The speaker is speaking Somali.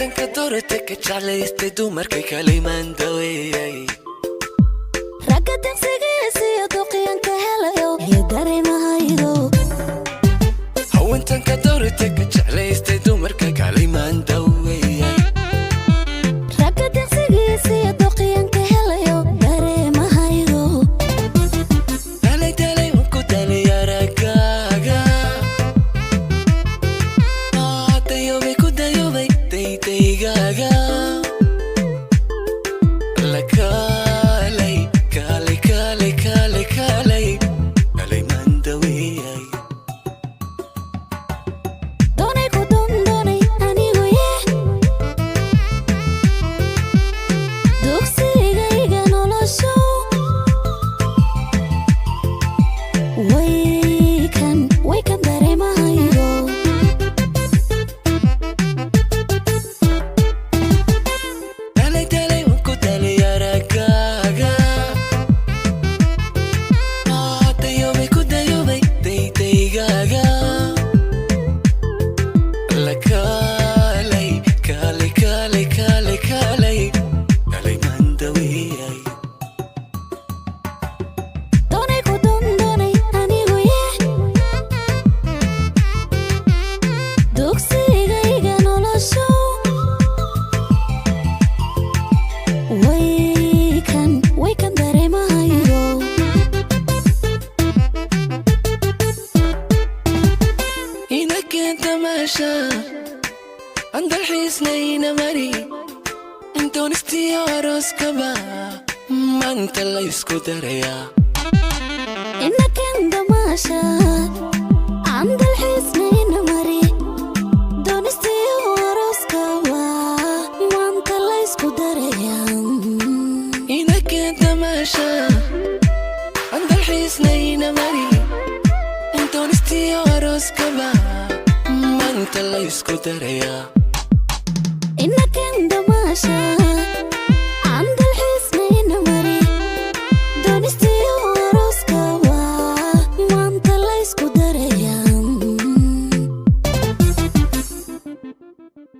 Haweentanka doorata ka jeclaystay dumarka kalimaan daweeyay. Ragga deqsigiisiyo duqyanka helayo iyo dareemahaygo. Haweentanka doorata ka jeclaystay dumarka kalimaan daweeyay. Ragga deqsigiisiyo duqyanka helayo dareemahaygo. Dalay dalay waan ku dalay aragaaga. Ah, dayobay ku dayobay daydaygaaga. La kaalay kaalay kaalay kaalay kaalay kaalay maan daweeyay. Doonay ku dondonay anigu ye dugsigayga nolosho waykan waykan dareemahaygo. Dalay dalay waan ku dalay aragaaga. Ah, dayobay ku dayobay daydaygaaga. La kaalay kaalay kaalay kaalay kaalay kaalay maan daweeyay. Doonay ku dondonay anigu ye dugsigayga nolosho waykan waykan dareemahaygo. Ina keenta meesha aan dalxiisnayna mari doonistiyo arooskaba maanta la isku darayaa. Inakan damaasha aan dalxiisnayna mari doonistiyo arooskaba maanta la isku daraya. Ina keenta meesha aan dalxiisnayna mari doonistiyo arooskaba maanta la isku darayaa. Inakan damaasha.